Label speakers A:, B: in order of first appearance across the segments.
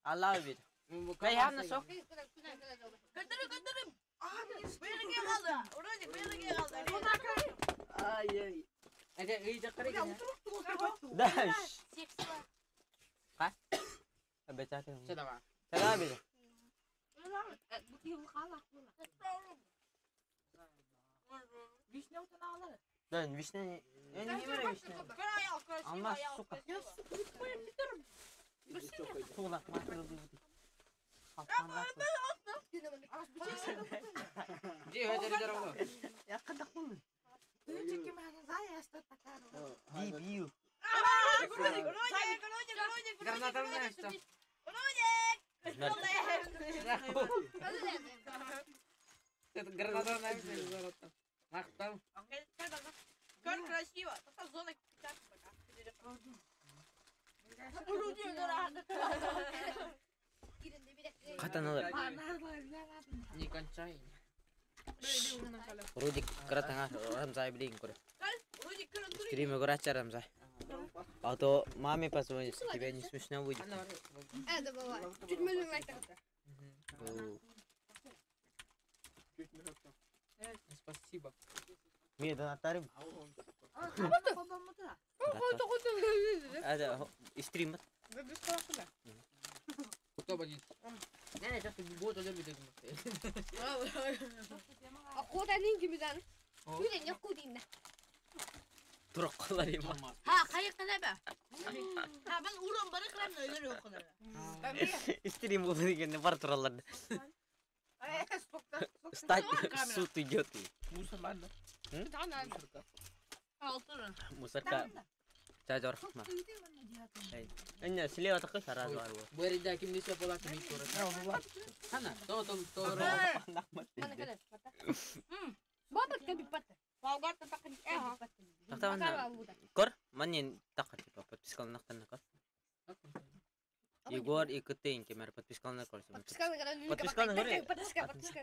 A: I love it. Kayhan sok. Dash. Ha? Salam beda. Да, вишня. Я не говорю вишня. Алмаз, сука. Сулак, Дебил.
B: Как красиво. Зона
A: Катаналар.
C: Не кончай.
A: Рудик кратanga Рамзай блин кур. Стримы гурача Рамзай. А то маме позвонит, тебе не смешно будет.
D: Это бывает. Чуть мы
C: Спасибо.
A: Мне донатарим. Это стрим.
C: Кто будет? Не, не, сейчас будет любит.
A: Турок има.
B: Ha, kayık ne be? Ha, ben uğram bana kıram öyle yok kadar.
A: Стрим был деген бар туралар. Стать суд идет. Мусорка. Чажор. Эне слева такой сразу ару.
C: Буерida kim nisa pola kimi kura. Hana, to to to.
A: Кор, манин такар типа подписка на кор. Егор и Кытынки, мэр подписка на кор. Подписка на горе.
D: Подписка, подписка.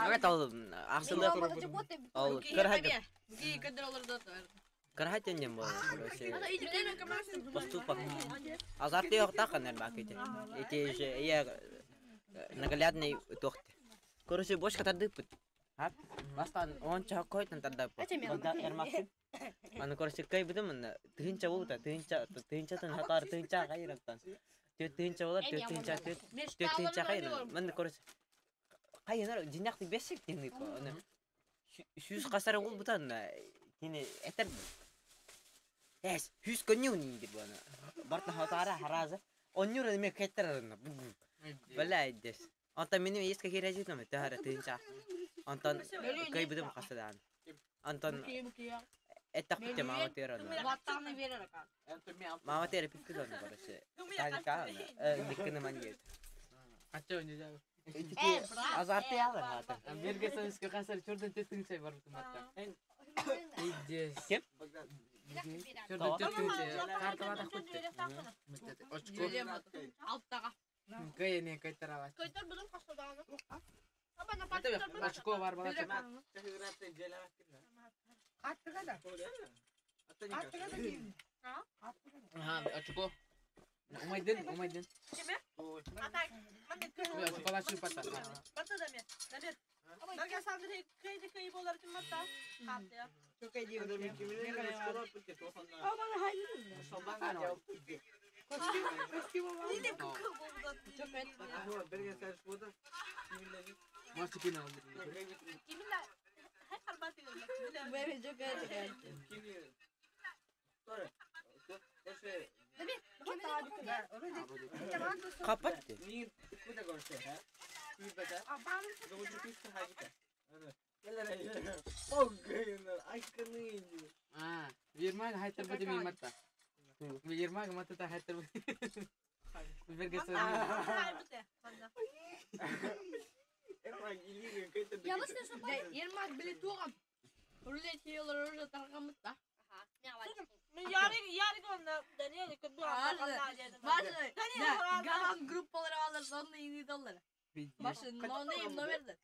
A: Это ал Кархат не было, короче. Поступок. Азарт yok тақанар бак эти. Эти же я наглядный тохт. Короче, бошка тардыппыт. Бастан онча койтан тардыппыт. Эрмаксим. Аны короче кай бутым тыгынча болута, тыгынча тыгынчатан хатар тыгынча кайрактан. Тыгынча болар, тыгынча тыгынча кайран. Мен короче кайынар жинакты бешик деңи по. Аны сүз касар бол бутан кини этер. Эс, хүс көнү нинди бу аны. Бартна хатара хараза. Оннюр эме кеттер. Бала идес. Антон минем еске кирәҗит наме тәһәрә тыгынча. Антон кай бутым касадан. Антон это хотя мама тера. Мама тера пиккызон короче. Таника, диккене маньет.
C: Ача не знаю.
A: Азарты ялар хата.
C: Америка соска касар чордан тестин бар бутым атта. Идес.
A: Кем?
C: Чордан тестин карта бата кутты. Очко. Кай не кай тарава. Очко бар бала. Ага, очко. Умайден, умайден. Очко лашу пата.
A: Kapattı.
C: Вирмаг хайтар бути миматта. Вирмаг матта хайтар бути.
B: Ермак биле тугам. Рулет елер уже таргамытта. Да, Galan gruppaları alır, onunla iyi doları. Başın, no name, no verdi.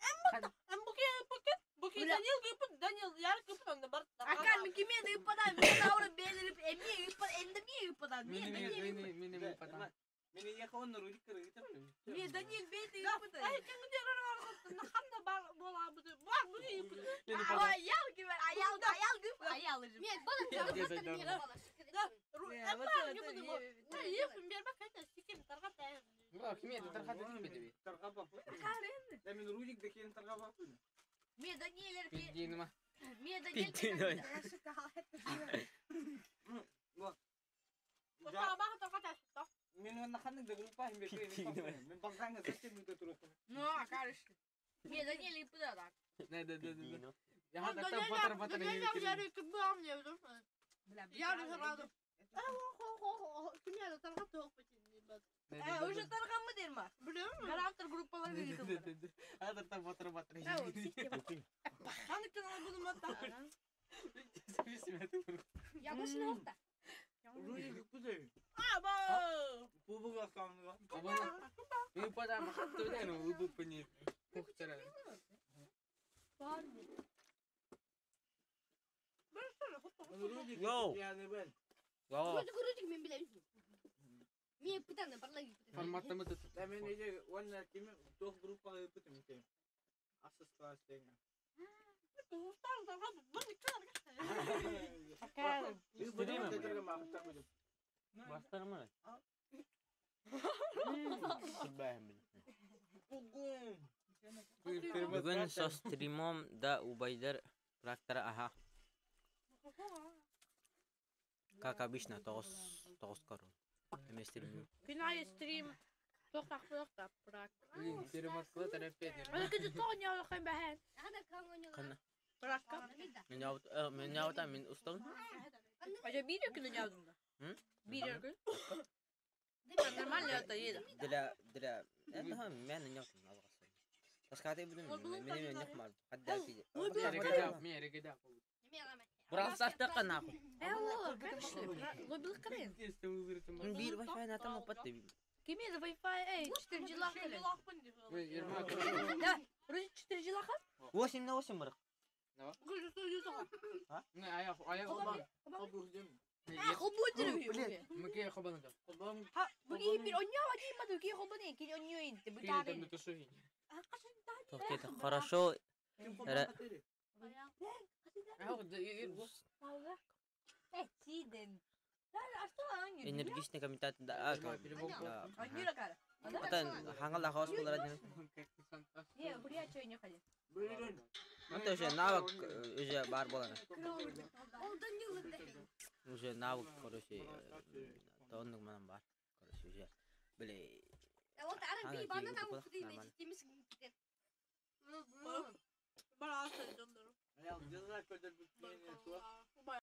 B: Akan mi kime de ipadan, mi tavra belirip emniye ipadan, ende miye ipadan, miye Daniel
C: Mini mini mini pata.
E: Mini ya kau nuru dikir gitu.
B: Miye Daniel beydi ipadan.
C: Mini pata.
B: Ayal gibi, ayal, ayal gibi, ayal.
C: Wah, kimi ada terkata kimi debi.
E: Terkapa. Dan menurut dik terkapa.
B: Miye Daniel
C: Pidin mah.
B: Miye Daniel
A: Pidin.
E: Min nakan nagdagrupa hindi ko Min bangka nga sa team ko turun.
D: No, karıştı.
B: Miye Daniel ipadan.
C: Ne ne ne ne. Ya hatta batar batar ini.
B: Уже targan mı derim ha?
D: Biliyor musun?
B: Karakter gruppaları yıkıldı.
C: Hatta batar batar.
D: Ya başına orta.
E: Rujuk kuze. Bubu ka kamga.
C: Mini pata mahattu ne no ubu punya. Pokcara.
A: Yo.
E: Ya ne ben.
A: Yo.
C: Formatnya mah tuh.
E: Dan min aja one kimi tuh grupa itu tim. Asas kelas dengan.
A: Bastır mı? Бүгүн со стримом да убайдар трактора аха. Как обычно, тоғыз тоғыз корон. Эме стримю.
D: Күн стрим. Тоқтақ тоқтақ bırak.
C: Блин, перемоткала терапия.
D: Ama kötü toğun yavru ben.
A: Қана.
D: Bırak.
A: Мен яут, мен яута, мен устал.
B: Acaba bir gün yazdım da.
A: Hı?
B: Bir gün. Нормально это едет.
A: Для для это мен не яутам алғасы. Таскаты будем, мен мен не хмар. Хадда ки.
C: Мери геда.
A: Брал састыка нахуй.
B: Э, конечно, лобил крен.
A: Бир Wi-Fi на там опатты.
B: Кими за Wi-Fi, эй, 4 G лах.
C: Ермак.
B: Да, вроде 4 G лах.
A: 8 на 8 бырак.
C: Ne ayak ayak oban.
B: Хобот
A: Блин.
C: Мке хобан да.
B: Буги bir oynuyor ama değil mi? Ki хобот не, ki oynuyor inti. Bu
C: Кили
B: tane.
C: там туши.
A: Тоқтайды. Хорошо.
B: Э, сиден.
A: Энергичный комментатор да.
B: Oynuyor kara.
A: Ата хангал хаос болар один.
B: Не, буря чой не ходи.
A: Это уже навык уже бар болар. Уже навык, короче, тоннук манан бар. Короче, уже били.
D: Bana asıl canlarım.
E: Ya ceza kötü bir